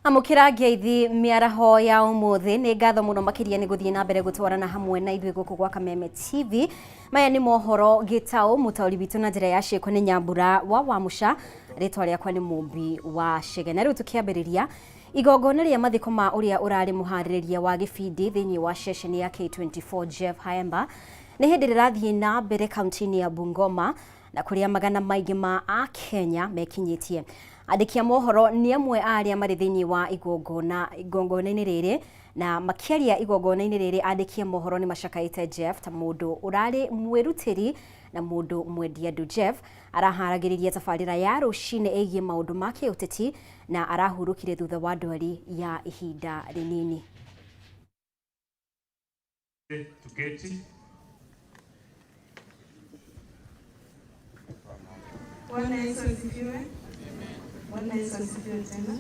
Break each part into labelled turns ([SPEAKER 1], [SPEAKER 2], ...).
[SPEAKER 1] Amũkĩra ngeithi mĩaraho ya ũmũthĩ. Nĩ ngatho mũno makĩria nĩ gũthiĩ na mbere gũtwarana hamwe na ithuĩ gũkũ gwa Kameme TV. Maya nĩ mohoro gĩtaũ, mũtaũri witũ na njĩra ya ciĩko nĩ Nyambura wa Wamũca, rĩtwa rĩakwa nĩ Mũmbi wa Chege. Na rĩu tũkĩambĩrĩria igongona rĩa mathiko ma ũrĩa ũrarĩ mũharĩrĩria wa gĩbindi thĩinĩ wa ceceni ya K24 Jeff Haemba nĩ hĩndĩ rĩrathiĩ na mbere kaunti-inĩ ya Bungoma na kũrĩa magana maingĩ ma Akenya mekinyĩtie. Andĩki a mohoro nĩ amwe a arĩa marĩ thĩinĩ wa igongona igongona-inĩ rĩrĩ, na makĩaria igongona-inĩ rĩrĩ andĩki a mohoro nĩ macakaĩte Jeff ta mũndũ ũrarĩ mwĩrutĩri na mũndũ mwendi andũ. Jeff araharagĩrĩria tabarĩra ya rũcinĩ ĩgiĩ maũndũ ma kĩũteti na arahurũkire thutha wa ndwari ya ihinda rĩnini.
[SPEAKER 2] Tuketi.
[SPEAKER 3] Bwana Yesu asifiwe. Bwana Yesu asifiwe tena.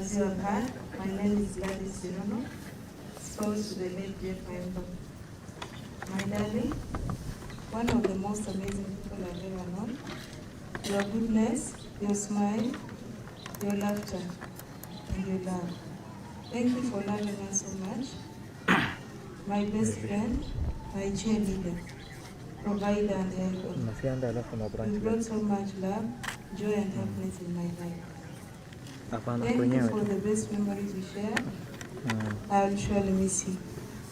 [SPEAKER 3] As you have heard, my name is Gladys Jerono, spouse to the late Jeff Haemba. My darling, one of the most amazing people I've ever known. Your goodness, your smile, your laughter, and your love. Thank you for loving us so much. My best friend, my cheerleader, provider and helper.
[SPEAKER 4] Unasianda alafu na
[SPEAKER 3] You
[SPEAKER 4] branch
[SPEAKER 3] brought
[SPEAKER 4] left.
[SPEAKER 3] so much love, joy and happiness in my life.
[SPEAKER 4] Hapana,
[SPEAKER 3] Thank you
[SPEAKER 4] kwenyewe
[SPEAKER 3] for
[SPEAKER 4] tu.
[SPEAKER 3] the best memories we shared. I will surely miss you.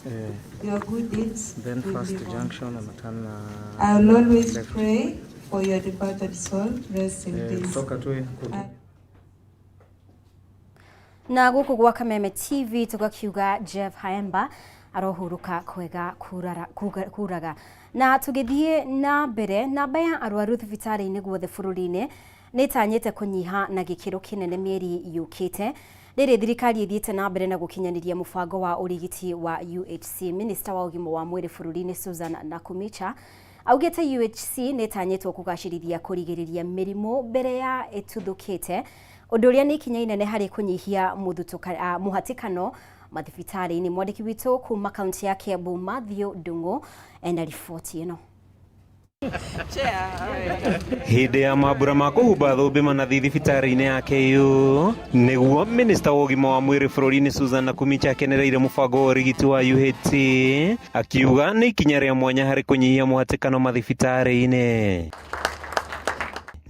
[SPEAKER 4] Eh,
[SPEAKER 3] Your good deeds
[SPEAKER 4] then
[SPEAKER 3] will
[SPEAKER 4] first
[SPEAKER 3] live on.
[SPEAKER 4] junction unatana
[SPEAKER 3] I will always
[SPEAKER 4] left.
[SPEAKER 3] pray for your departed soul. Rest in
[SPEAKER 4] Eh,
[SPEAKER 3] peace.
[SPEAKER 4] kutoka tu
[SPEAKER 3] I
[SPEAKER 1] Na gũkũ gwa Kameme TV tũgakiuga Jeff Haemba arohurũka kwega kuraga. Na tũgĩthiĩ na mbere, namba ya arwaru thibitarĩ-inĩ guothe bũrũri-inĩ nĩ ĩtanyĩte kũnyiha na gĩkĩro kĩnene mĩeri yũkĩte. Rĩrĩ thirikari ĩthiĩte na mbere na gũkinyanĩria mũbango wa ũrigiti wa UHC. Minista wa ũgima wa mwĩrĩ bũrũri-inĩ Susan Nakhumicha augĩte UHC nĩ ĩtanyĩtwo kũgacĩrithia kũrigĩrĩria mĩrimũ mbere ya ĩtuthũkĩte, ũndũ ũrĩa nĩ ikinya inene harĩ kũnyihia mũhatĩkano mathibitarĩ-inĩ. Mwandĩki witũ kuma kaunti ya Kiambu Mathew Ndung'u ena riboti ĩno.
[SPEAKER 5] Hĩndĩ ya mambura ma kũhumba thũmbĩ manathi thibitarĩ-inĩ ya KU nĩguo minista wa ũgima wa mwĩrĩ bũrũri-inĩ Susan Nakhumicha akenereire mũbango wa ũrigiti wa UHC akiuga nĩ ikinya rĩa mwanya harĩ kũnyihia mũhatĩkano mathibitarĩ-inĩ.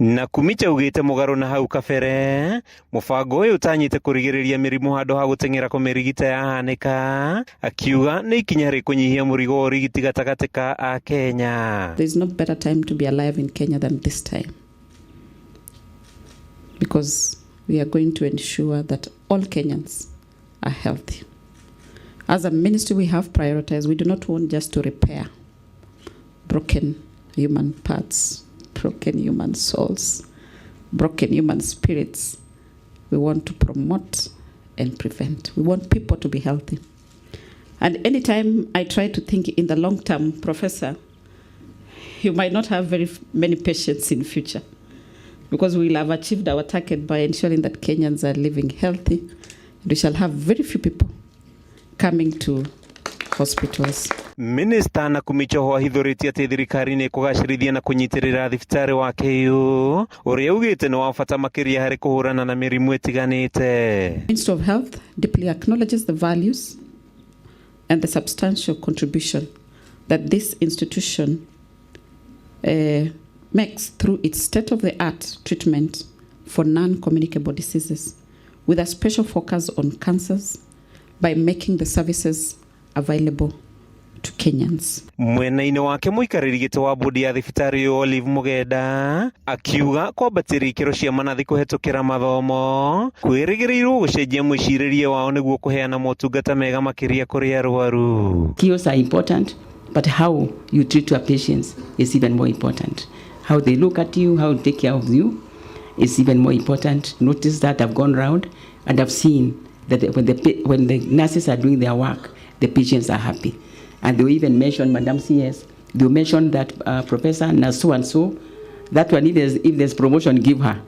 [SPEAKER 5] Nakhumicha augĩte mũgarũ na hau kabere mũbango ũyũ ũtanyĩte kũrigĩrĩria mĩrimũ handũ ha gũteng'era kũmĩrigita yahanĩka, akiuga nĩ ikinya rĩ kũnyihia mũrigo wa ũrigiti gatagatĩ ka Akenya.
[SPEAKER 6] There is no better time to be alive in Kenya than this time, because we are going to ensure that all Kenyans are healthy. As a ministry, we have prioritized. We do not want just to repair broken human parts, broken human souls, broken human spirits. We want to promote and prevent. We want people to be healthy. And anytime I try to think in the long term, Professor, you might not have very many patients in future, because we will have achieved our target by ensuring that Kenyans are living healthy. And we shall have very few people coming to hospitals.
[SPEAKER 5] Minista Nakhumicha oho ahithũrĩtie atĩ thirikari nĩ ĩkũgacĩrithia na kũnyitĩrĩra thibitarĩ wa KU ũrĩa augĩte nĩ wa bata makĩria harĩ kũhũrana na mĩrimũ ĩtiganĩte.
[SPEAKER 6] Ministry of Health deeply acknowledges the values and the substantial contribution that this institution makes through its state-of-the-art treatment for non-communicable diseases, with a special focus on cancers, by making the services available to Kenyans.
[SPEAKER 5] Mwena-inĩ wake mũikarĩri gĩtĩ wa bodi ya thibitarĩ ũyũ Olive Mugenda akiuga kwambatĩria ikĩro cia manathi kũhetũkĩra mathomo kwĩrĩgĩrĩirwo gũcenjia mwĩcirĩrie wao nĩguo kũheana motungata mega makĩria kũrĩ arwaru.
[SPEAKER 7] Skills are important, but how you treat your patients is even more important. How they look at you, how they take care of you is even more important. Notice that I've gone round and I've seen that when the nurses are doing their work, the patients are happy. And they will even mention Madam CS, they will mention that Professor na so and so, that one, if there's promotion, give her,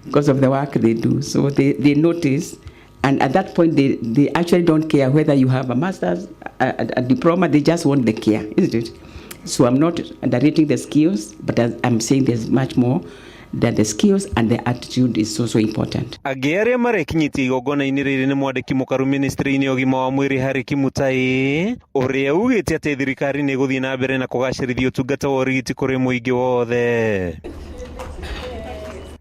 [SPEAKER 7] because of the work they do. So they notice, and at that point, they actually don't care whether you have a master's, a diploma, they just want the care, isn't it? So I'm not underrating the skills, but I'm saying there's much more That the skills and the attitude is so, so important.
[SPEAKER 5] Angĩ arĩa marekinyĩtie igongona-inĩ rĩrĩ nĩ mwandĩki mũkaru ministry-inĩ ya ũgima wa mwĩrĩ Harry Kimutai, ũrĩa ugĩte atĩ thirikari nĩ ĩgũthiĩ na mbere na kũgacĩrithia ũtungata wa ũrigiti kũrĩ mũingĩ wothe.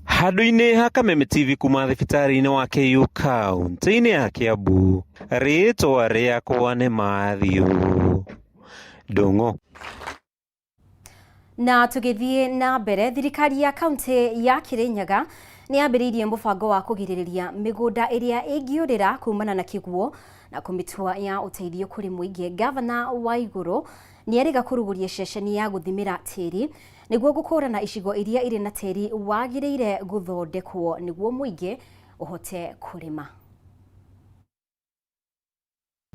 [SPEAKER 5] Handũ-inĩ ha Kameme TV kuma thibitarĩ-inĩ wa KU kaunti-inĩ ya Kiambu, rĩtwa rĩakwa nĩ Matthew Ndung'u.
[SPEAKER 1] Na tũgĩthiĩ na mbere, thirikari ya kaunti ya Kirinyaga nĩ yambĩrĩirie mũbango wa kũgirĩrĩria mĩgũnda ĩrĩa ĩngĩũrĩra kumana na kĩguũ na kũmĩtua ya ũteithio kũrĩ mũingĩ. Gavana Waiguru nĩ erĩga kũrugũria ceceni ya gũthimĩra tĩri nĩguo gũkũrana icigo iria irĩ na tĩri wagĩrĩire gũthondekwo nĩguo mũingĩ ũhote kũrĩma.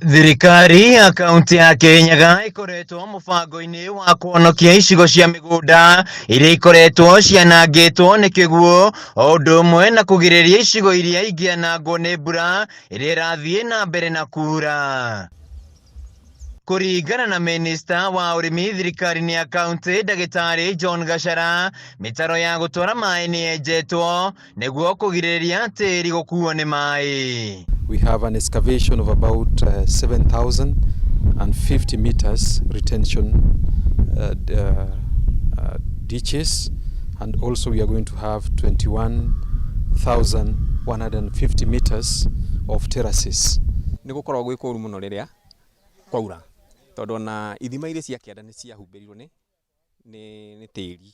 [SPEAKER 8] Thirikari ya kaunti ya Kirinyaga ikoretwo mũbango-inĩ wa kũhonokia icigo cia mĩgũnda iria ikoretwo cianangĩtwo nĩ kĩguũ, o ũndũ ũmwe na kũgirĩrĩria icigo iria ingĩanangwo nĩ mbura ĩrĩa ĩrathiĩ na mbere na kuura. Kũringana na minista wa ũrĩmi thirikari-inĩ ya kaunti ndagĩtarĩ John Gachara, mĩtaro ya gũtwara maĩ nĩ yenjetwo nĩguo kũgirĩrĩria tĩri gũkuo nĩ maĩ.
[SPEAKER 9] We have an excavation of about 7,050 meters retention ditches, and also we are going to have 21,150 meters of terraces.
[SPEAKER 10] Nĩ gũkoragwo gwĩ kũũru mũno rĩrĩa kwaura, tondũ ona ithima iria cia kĩanda nĩ ciahumbĩrirwo nĩ tĩri.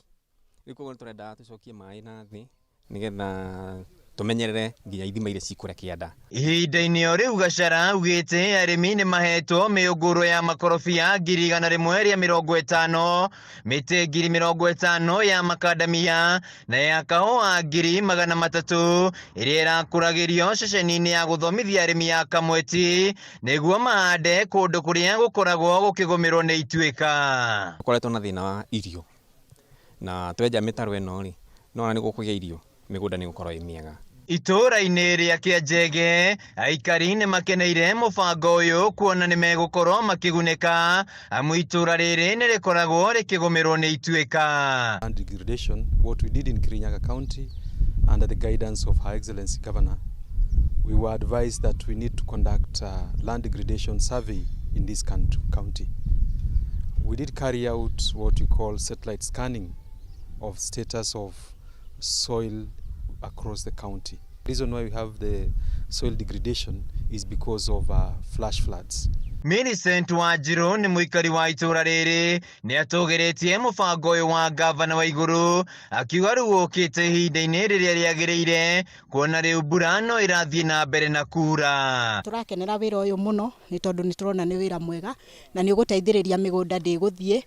[SPEAKER 10] Rĩu koguo nĩ tũrendaga tũcokie maĩ na thĩ nĩgetha tũmenyerere nginya ithima iria cikũrĩa kĩanda.
[SPEAKER 8] Ihinda-inĩ o rĩu Gachara augĩte arĩmi nĩ mahetwo mĩũngũrwa ya makorobia 150,000, mĩtĩ 50,000 ya makandamia na ya kahũa 300,000 ĩrĩa ĩrakũragĩrio ceceni-inĩ ya gũthomithia arĩmi ya Kamweti nĩguo mahande kũndũ kũrĩa gũkoragwo gũkĩgũmĩrwo nĩ ituĩka.
[SPEAKER 10] Tũkoretwo na thĩna wa irio, na twenja mĩtaro ĩno rĩ, no ona nĩ gũkũgĩa irio, mĩgũnda nĩ ĩgũkorwo ĩ mĩega.
[SPEAKER 8] Itũũra-inĩ rĩa Kĩanjege aikari nĩ makeneire mũbango ũyũ kuona nĩ megũkorwo makĩgunĩka, amu itũũra rĩrĩ nĩ rĩkoragwo rĩkĩgũmĩrwo nĩ ituĩka.
[SPEAKER 9] Land degradation, what we did in Kirinyaga County under the guidance of Her Excellency Governor, we were advised that we need to conduct a land degradation survey in this county. We did carry out what we call satellite scanning of status of soil across the county. The reason why we have the soil degradation is because of flash floods.
[SPEAKER 8] Millicent Wanjiru nĩ mũikari wa itũũra rĩrĩ nĩ atũgĩrĩtie mũbango ũyũ wa gavana Waiguru, akiuga rĩu ũkĩte ihinda-inĩ rĩrĩa rĩagĩrĩire kuona rĩu mbura no ĩrathiĩ na mbere na kuura.
[SPEAKER 11] Tũrakenera wĩra ũyũ mũno nĩ tondũ nĩ tũrona nĩ wĩra mwega na nĩ ũgũteithĩrĩria mĩgũnda ndĩgũthiĩ,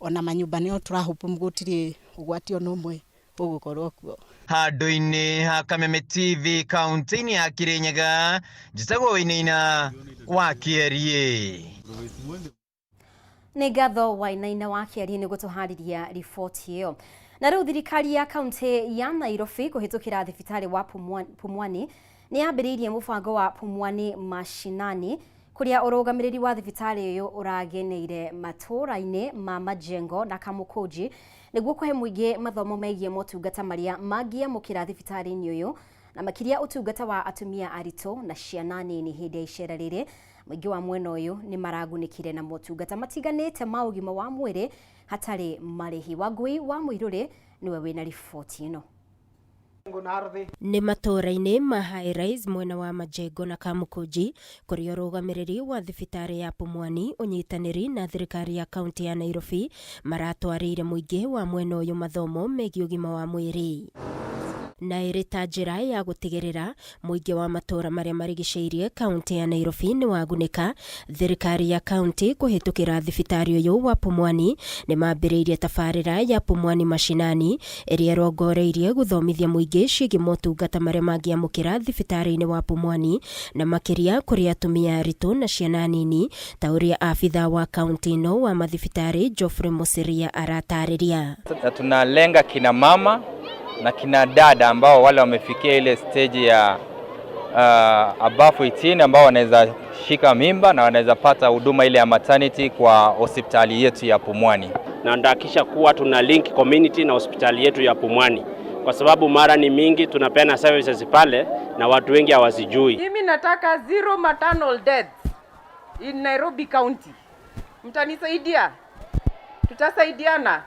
[SPEAKER 11] ona manyũmba nĩo tũrahũpũ gũtirĩ ũgwati ona ũmwe ũgũkorwo kuo.
[SPEAKER 8] Handũ-inĩ ha Kameme TV kaunti-inĩ ya Kirinyaga, njĩtagwo Wainaina wa Kĩeriĩ.
[SPEAKER 1] Nĩ ngatho Wainaina wa Kĩeriĩ nĩ gũtũharĩria riboti ĩyo. Na rĩu thirikari ya kaunti ya Nairobi kũhĩtũkĩra thibitarĩ wa Pumwani nĩ yambĩrĩirie mũbango wa Pumwani Mashinani, kũrĩa ũrũgamĩrĩri wa thibitarĩ ũyũ ũrageneire matũũra-inĩ ma Majengo na Kamukunji nĩguo kũhe mũingĩ mathomo megiĩ motungata marĩa mangĩamũkĩra thibitarĩ-inĩ ũyũ, na makĩria ũtungata wa atumia aritũ na ciana nini. Hĩndĩ ya icera rĩrĩ, mũingĩ wa mwena ũyũ nĩ maragunĩkire na motungata matiganĩte ma ũgima wa mwĩrĩ hatarĩ marĩhi. Wangui wa Mũirũrĩ nĩwe wĩna riboti ĩno.
[SPEAKER 12] Nĩ matũũra-inĩ ma High Rise mwena wa Majengo na Kamukunji, kũrĩa ũrũgamĩrĩri wa thibitarĩ ya Pumwani ũnyitanĩri na thirikari ya kaunti ya Nairobi maratwarĩire mũingĩ wa mwena ũyũ mathomo megiĩ ũgima wa mwĩrĩ, na ĩrĩ ta njĩra ya gũtigĩrĩra mũingĩ wa matũũra marĩa marigicĩirie kaunti ya Nairobi nĩ wagunĩka. Thirikari ya kaunti kũhĩtũkĩra thibitarĩ ũyũ wa Pumwani nĩ mambĩrĩirie tabarĩra ya Pumwani Mashinani ĩrĩa ĩrongoreirie gũthomithia mũingĩ ciĩgiĩ motungata marĩa mangĩamũkĩra thibitarĩ-inĩ wa Pumwani, na makĩria kũrĩ atumia aritũ na ciana nini, ta ũrĩa abitha wa kaunti ĩno wa mathibitarĩ Geoffrey Mosiria aratarĩria.
[SPEAKER 13] Na tunalenga kina mama na kina dada ambao wale wamefikia ile stage ya above 18 ambao wanaweza shika mimba na wanaweza pata huduma ile ya maternity kwa hospitali yetu ya Pumwani.
[SPEAKER 14] Na ndahakikisha kuwa tuna link community na hospitali yetu ya Pumwani. kwa sababu mara ni mingi tunapeana services pale na watu wengi hawazijui.
[SPEAKER 15] Mimi nataka zero maternal deaths in Nairobi County. Mtanisaidia? Tutasaidiana.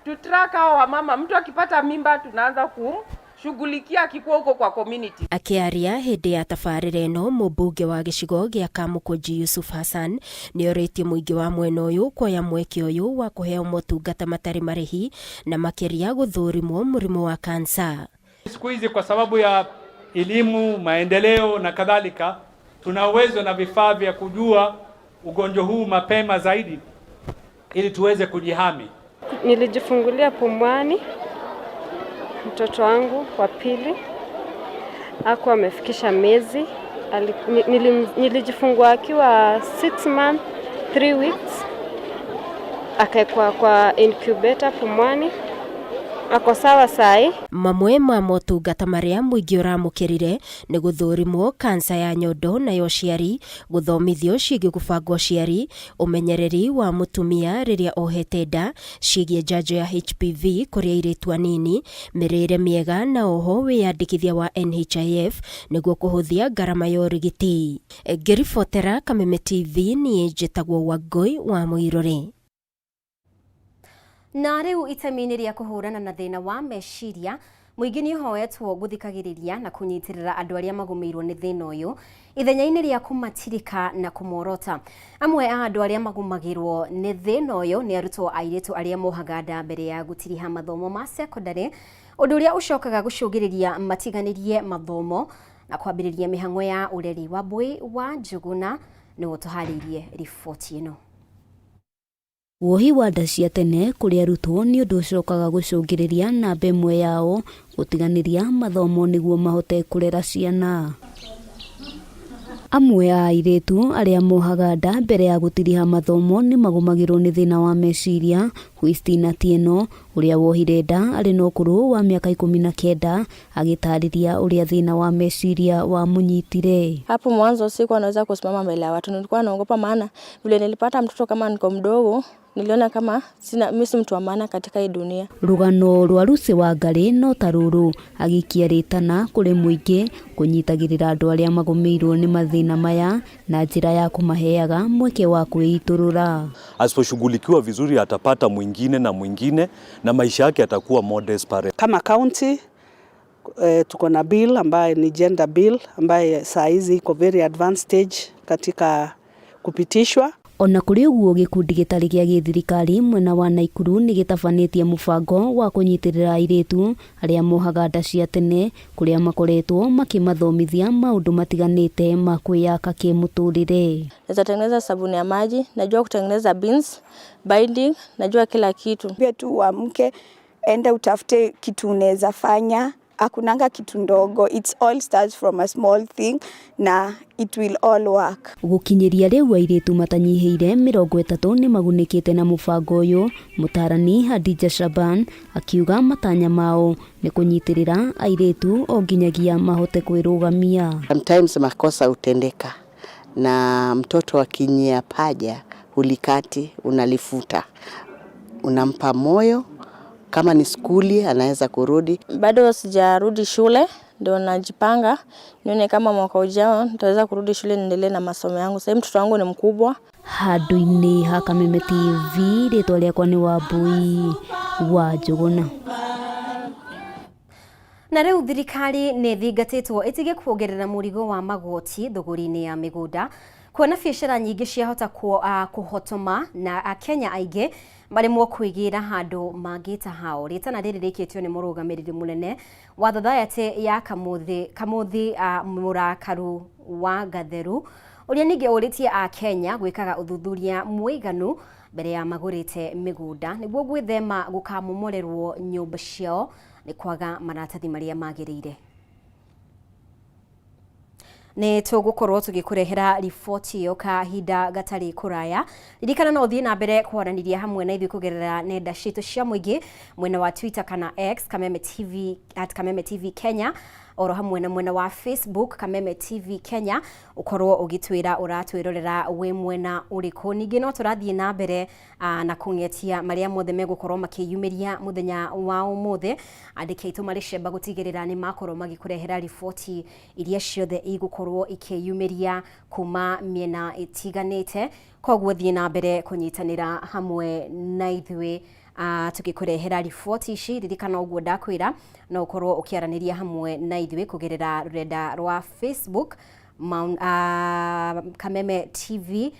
[SPEAKER 15] Tutrack hao wamama, mtu akipata mimba tunaanza kumshughulikia akikuwa huko kwa community.
[SPEAKER 12] Akĩaria hĩndĩ ya tabarĩra ĩno, mũmbunge wa gĩcigo gĩa Kamũkũnji Yusuf Hassan nĩorĩtie mũingĩ wa mwena ũyũ kuoya mweke ũyũ wa kũheo motungata matarĩ marĩhi na makĩria gũthũrimwo mũrimũ wa kansa.
[SPEAKER 16] Siku hizi kwa sababu ya elimu, maendeleo na kadhalika, tuna uwezo na vifaa vya kujua ugonjwa huu mapema zaidi ili tuweze kujihami.
[SPEAKER 17] Nilijifungulia Pumwani, mtoto wangu wa pili hakuwa amefikisha miezi. Nilijifungua akiwa 6 months 3 weeks, akaekwa kwa incubator Pumwani, ako sawa sai.
[SPEAKER 12] Mamwe ma motungata marĩa mũingĩ ũramũkĩrire nĩ gũthũrimwo kansa ya nyondo na ya ũciari, gũthomithio ciĩgiĩ gũbanga ũciari, ũmenyereri wa mũtumia rĩrĩa ohete nda, ciĩgiĩ njanjo ya HPV kũrĩ airĩtu anini, mĩrĩre mĩega na oho wĩyandĩkithia wa NHIF nĩguo kũhũthia ngarama ya ũrigiti. Ngĩribotera Kameme TV niĩ njĩtagwo Wangũi wa Mũirũrĩ.
[SPEAKER 1] Na rĩu itemi-inĩ rĩa kũhũrana na thĩna wa meciria, mũingĩ nĩ ũhoetwo gũthikagĩrĩria na kũnyitĩrĩra andũ arĩa magũmĩirwo nĩ thĩna ũyũ ithenya-inĩ rĩa kũmatirika na kũmorota. Amwe a andũ arĩa magũmagĩrwo nĩ thĩna ũyũ nĩ arutwo airĩtu arĩa mohaga nda mbere ya gũtiriha mathomo ma sekondarĩ, ũndũ ũrĩa ũcokaga gũcũngĩrĩria matiganĩrie mathomo na kwambĩrĩria mĩhang'o ya ũreri. Wambui wa Njũgũna nĩwe ũtũharĩirie riboti ĩno.
[SPEAKER 18] Wohi wa nda cia tene kũrĩ arutwo nĩ ũndũ ũcokaga gũcũngĩrĩria namba ĩmwe yao gũtiganĩria mathomo nĩguo mahote kũrera ciana. Amwe a airĩtu arĩa mohaga nda mbere ya gũtiriha mathomo nĩ magũmagĩrwo nĩ thĩna wa meciria. Christina Tieno ũrĩa wohire nda arĩ na ũkũrũ wa mĩaka 19 agĩtarĩria ũrĩa thĩna wa meciria wamũnyitire.
[SPEAKER 19] Hapo mwanzo sikuwa naweza kusimama mbele ya watu, nilikuwa naogopa, maana vile nilipata mtoto kama niko mdogo, niliona kama sina, mimi si mtu wa maana katika hii dunia.
[SPEAKER 18] Rũgano rwa Lucy Wangari no ta rũrũ, agĩikia rĩtana kũrĩ mũingĩ kũnyitagĩrĩra andũ arĩa magũmĩirwo nĩ mathĩna maya na njĩra ya kũmaheaga mweke wa kwĩitũrũra.
[SPEAKER 20] Asiposhughulikiwa vizuri atapata mwingine na mwingine na maisha yake yatakuwa more desperate.
[SPEAKER 21] Kama county tuko na bill ambaye ni gender bill ambaye saa hizi iko very advanced stage katika kupitishwa.
[SPEAKER 18] Ona kũrĩ ũguo, gĩkundi gĩtarĩ gĩa gĩthirikari mwena wa Naikuru nĩ gĩtabanĩtie mũbango wa kũnyitĩrĩra airĩtu arĩa mohaga nda cia tene, kũrĩa makoretwo makĩmathomithia maũndũ matiganĩte ma kwĩyaka kĩmũtũrĩre.
[SPEAKER 19] Naweza tengeneza sabuni ya maji, najua kutengeneza beans, binding, najua kila kitu.
[SPEAKER 22] Pia tu uamke, enda utafute kitu unaweza fanya. Hakunanga kitu ndogo, it's all starts from a small thing na it will all work.
[SPEAKER 18] Gũkinyĩria rĩu airĩtu matanyihĩire 30 nĩ magunĩkĩte na mũbango ũyũ. Mũtarani Hadija Shaban akiuga matanya mao nĩ kũnyitĩrĩra airĩtu o nginyagia mahote kwĩrũgamia.
[SPEAKER 23] Sometimes makosa hutendeka na mtoto akinyia paja hulikati, unalifuta, unampa moyo. Kama ni skuli anaweza kurudi.
[SPEAKER 19] Bado sijarudi shule, ndio najipanga nione kama mwaka ujao nitaweza kurudi shule niendelee na masomo yangu. Sasa mtoto wangu ni mkubwa.
[SPEAKER 18] Handũ-inĩ ha Kameme TV, rĩtwa rĩakwa nĩ Wambui wa Njũgũna.
[SPEAKER 1] Na rĩu thirikari nĩ ĩthingatĩtwo ĩtige kuongerera mũrigo wa magoti thũgũri-inĩ ya mĩgũnda, kuona biacara nyingĩ ciahota kũhotoma na Akenya aingĩ maremwo kwĩgĩra handũ mangĩta hao. Rĩtana rĩrĩ rĩkĩtio nĩ mũrũgamĩrĩri mũnene wa Thathayatĩ ya Kamuthi Mũrakaru wa Gatheru, ũrĩa ningĩ ũrĩtie Akenya gwĩkaga ũthuthuria mũiganu mbere ya magũrĩte mĩgũnda nĩguo gwĩthema gũkamomorerwo nyũmba ciao nĩ kwaga maratathi marĩa magĩrĩire. Nĩ tũgũkorwo tũgĩkũrehera riboti ĩyo kahinda gatarĩ kũraya. Ririkana no ũthiĩ na mbere kwaranĩria hamwe na ithuĩ kũgerera nenda citũ cia mũingĩ mwena wa Twitter kana X, Kameme TV, at Kameme TV Kenya. Oro hamwe na mwena wa Facebook Kameme TV Kenya, ukorwo ũgĩtwĩra ũratwĩrorera wĩ mwena ũrĩkũ. Ningĩ no tũrathiĩ na mbere na kũng'etia marĩa mothe megũkorwo makĩyumĩria mũthenya wa ũmũthĩ. Andĩki aitũ marĩ cemba gũtigĩrĩra nĩ makorwo magĩkũrehera riboti iria ciothe igũkorwo ikĩyumĩria kuma mĩena ĩtiganĩte. Koguo thiĩ na mbere kũnyitanĩra hamwe na ithuĩ tũgĩkũrehera riboti ici. Ririkana ũguo ndakwĩra, no ũkorwo ũkĩaranĩria hamwe na ithuĩ kũgerera rũrenda rwa Facebook Kameme TV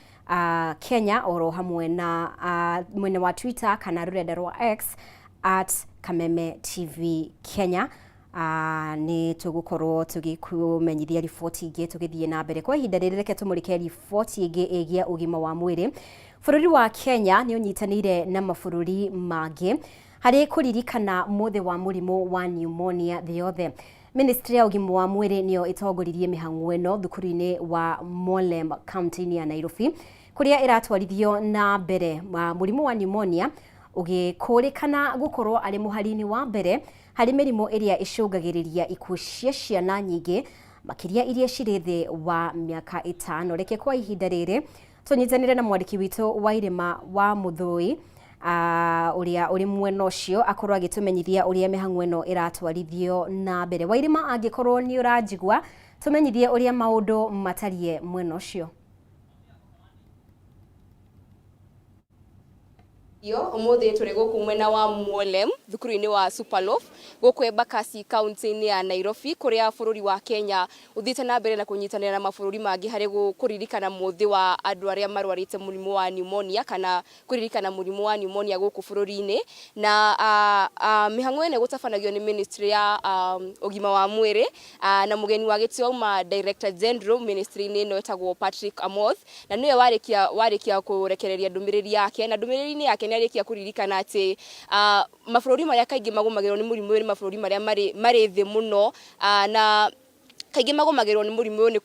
[SPEAKER 1] Kenya, oro hamwe na mwena wa Twitter kana rũrenda rwa X at Kameme TV Kenya. Nĩ tũgũkorwo tũgĩkũmenyithia riboti ingĩ tũgĩthiĩ na mbere. Kwa ihinda rĩrĩ, reke tũmũrĩke riboti ĩngĩ ĩgiĩ ũgima wa mwĩrĩ. Bũrũri wa Kenya nĩ ũnyitanĩire na mabũrũri mangĩ harĩ kũririkana mũthĩ wa mũrimũ wa pneumonia thĩ yothe. Ministry ya ũgima wa mwĩrĩ nĩyo ĩtongoririe mĩhang'o ĩno thukuru-inĩ wa Molem kaunti-inĩ ya Nairobi, kũrĩa ĩratwarithio na mbere mũrimũ wa pneumonia ũgĩkũrĩkana gũkorwo arĩ mũhari-inĩ wa mbere harĩ mĩrimũ ĩrĩa ĩcũngagĩrĩria ikuũ cia ciana nyingĩ, makĩria iria cirĩ thĩ wa mĩaka 5. Reke kwa ihinda rĩrĩ tũnyitanĩre na mwandĩki witũ wa Irĩma wa Mũthũi, ũrĩa ũrĩ mwena ũcio, akorwo agĩtũmenyithia ũrĩa mĩhang'o ĩno ĩratwarithio na mbere. Wairĩma, angĩkorwo nĩ ũranjigua, tũmenyithie ũrĩa maũndũ matariĩ mwena ũcio.
[SPEAKER 2] Yo umuthi turi guku mwena wa Mwolem thukuru-inĩ wa Superloaf guku Embakasi kaunti-inĩ ya Nairobi, kuria bururi wa Kenya uthiĩte na mbere na kunyitanĩra na mabũrũri mangĩ harĩ kũririkana mũthĩ wa andũ arĩa marwarĩte mũrimũ wa pneumonia kana kũririkana mũrimũ wa pneumonia gũkũ bũrũri-inĩ. Na mĩhang'o ĩno ĩgũtabanagio nĩ ministry ya ũgima wa mwĩrĩ, na mũgeni wa gĩtĩo auma Director General ministry-inĩ ĩno etagwo Patrick Amoth, na nĩwe warĩkia kũrekereria ndũmĩrĩri yake, na ndũmĩrĩri-inĩ yake nĩ arĩkia kũririkana atĩ mabũrũri marĩa kaingĩ magũmagĩrwo nĩ mũrimũ ũyũ nĩ mabũrũri marĩa marĩ thĩ mũno, na kaingĩ magũmagĩrwo nĩ mũrimũ ũyũ nĩ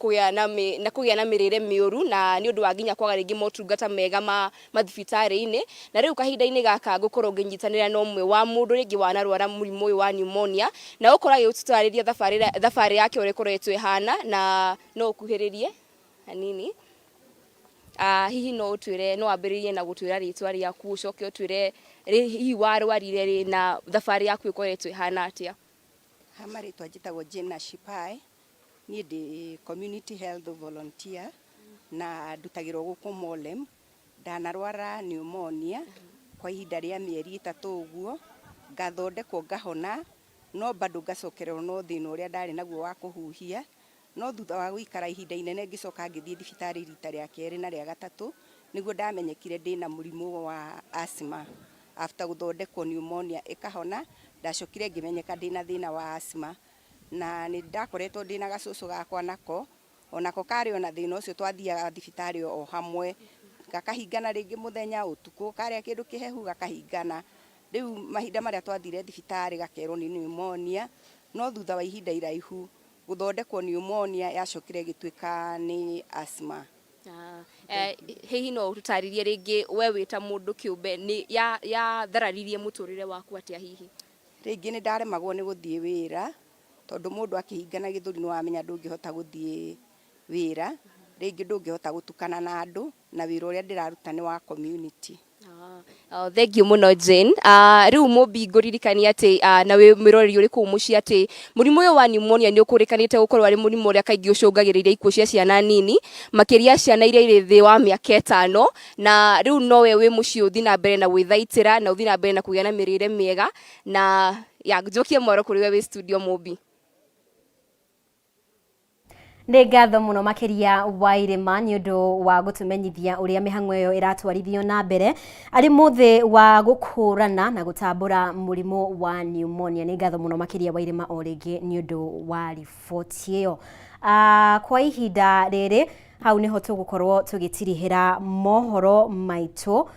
[SPEAKER 2] kũgĩa na mĩrĩre mĩũru, na nĩ ũndũ wa nginya kwaga rĩngĩ motungata mega ma mathibitarĩ-inĩ. Na rĩu kahinda-inĩ gaka ngũkorwo ngĩnyitanĩra na ũmwe wa mũndũ rĩngĩ wanarwara mũrimũ ũyũ wa pneumonia, na ũkorwo agĩtũtarĩria thabarĩ yake ũrĩa ĩkoretwo ĩhana, na no ũkuhĩrĩrie hanini. Hihi no ũtwĩre, no wambĩrĩrie na gũtwĩra rĩtwa rĩaku, ũcoke ũtwĩre hihi warwarire rĩ na thabarĩ yaku ĩkoretwo ĩhana atĩa?
[SPEAKER 3] Ha marĩtwa njĩtagwo Jane Shipai, niĩ ndĩ community health volunteer na ndutagĩrwo gũkũ Molem. Ndanarwara pneumonia kwa ihinda rĩa mĩeri 3 ũguo, ngathondekwo ngahona, no bado ngacokererwo no thĩna ũrĩa ndarĩ naguo wa kũhuhia. No thutha wa gũikara ihinda inene ngĩcoka ngĩthiĩ thibitarĩ rita rĩa kerĩ na rĩa gatatũ, nĩguo ndamenyekire ndĩna mũrimũ wa asthma. After gũthondekwo pneumonia ĩkahona, ndacokire ngĩmenyeka ndĩna thĩna wa asthma, na nĩ ndakoretwo ndĩna gacũcũ gakwa nako, onako karĩ ona thĩna ũcio, twathiaga thibitarĩ o hamwe, gakahingana rĩngĩ mũthenya ũtukũ, karĩa kĩndũ kĩhehu gakahingana. Rĩu mahinda marĩa twathire thibitarĩ gakerwo nĩ pneumonia, no thutha wa ihinda iraihu gũthondekwo pneumonia yacokire ĩgĩtuĩka nĩ asthma.
[SPEAKER 2] Hihi no ũtũtarĩrie rĩngĩ we wĩ ta mũndũ kĩũmbe nĩ yathararirie mũtũrĩre waku atĩa hihi?
[SPEAKER 3] Rĩngĩ nĩ ndaremagwo nĩ gũthiĩ wĩra, tondũ mũndũ akĩhingana gĩthũri nĩ wamenya ndũngĩhota gũthiĩ wĩra, rĩngĩ ndũngĩhota gũtukana na andũ, na wĩra ũrĩa ndĩraruta nĩ wa community.
[SPEAKER 2] Thank you mũno Jane. Rĩu mũmbi ngũririkania atĩ na wĩ mwĩroreri ũrĩ kũu mũciĩ atĩ mũrimũ ũyũ wa pneumonia nĩ ũkũrĩkanĩte gũkorwo arĩ mũrimũ ũrĩa kaingĩ ũcũngagĩrĩria ikuũ cia ciana nini, makĩria ciana iria irĩ thĩ wa mĩaka 5. Na rĩu nowe wĩ mũciĩ ũthiĩ na mbere na gwĩthaitĩra na ũthiĩ na mbere na kũgĩa na mĩrĩre mĩega, na ya njokie mwaro kũrĩ we wĩ studio mũmbi.
[SPEAKER 1] Nĩ ngatho mũno makĩria Wairĩma nĩ ũndũ wa gũtũmenyithia ũrĩa mĩhang'o ĩyo ĩratwarithio na mbere arĩ mũthĩ wa gũkũrana na gũtambũra mũrimũ wa pneumonia. Nĩ ngatho mũno makĩria Wairĩma o rĩngĩ nĩ ũndũ wa riboti ĩyo. Kwa ihinda rĩrĩ hau nĩho tũgũkorwo tũgĩtirihĩra mohoro maitũ.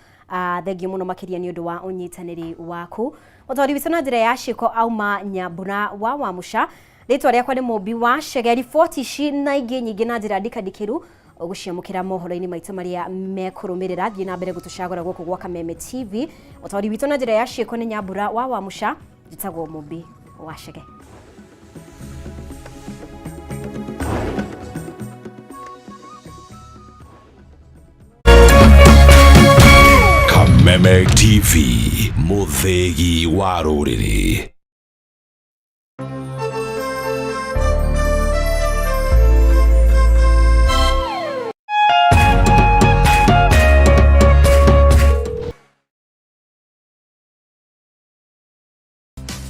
[SPEAKER 1] Thengiũ mũno makĩria nĩ ũndũ wa ũnyitanĩri waku. Mũtwari witũ na njĩra ya ciĩko auma Nyambura wa Wamuca. Rĩtwa rĩakwa nĩ Mũmbi wa Chege. Riboti ici na ingĩ nyingĩ na njĩra ndikandikĩru ũgũciamũkĩra mohoro-inĩ maitũ marĩa mekũrũmĩrĩra. Thiĩ na mbere gũtũcagũra gũkũ gwa Kameme TV. Mũtwari witũ na njĩra ya ciĩko nĩ Nyambura wa Wamuca. Njĩtagwo Mũmbi wa Chege.
[SPEAKER 4] Kameme TV, mũthĩgi wa rũrĩrĩ.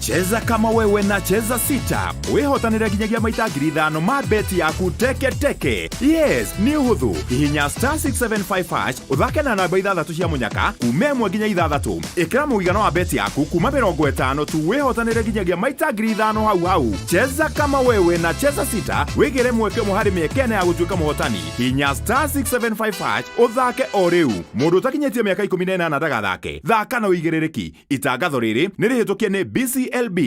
[SPEAKER 6] Cheza kama wewe na Cheza Sita wihotanire nginyagia maita 5,000 ma beti yaku teke teke. Yes, nĩ ũhũthũ. Hihinya star 675 hash ũthake na namba ithathatũ cia mũnyaka kuma 1 nginya 6. Ĩkĩra mũigana wa beti yaku kuma 50 tu wihotanire nginyagia maita 5,000 hau hau. Cheza kama wewe na Cheza Sita wĩgĩre mweke ũmwe harĩ mĩeke ĩna ya gũtuĩka mũhotani. Hihinya star 675 hash ũthake o rĩu. Mũndũ ũtakinyĩtie mĩaka 18 ndagathake. Thaka na ũigĩrĩrĩki. Itangatho rĩrĩ nĩ rĩhĩtũkie nĩ BCLB.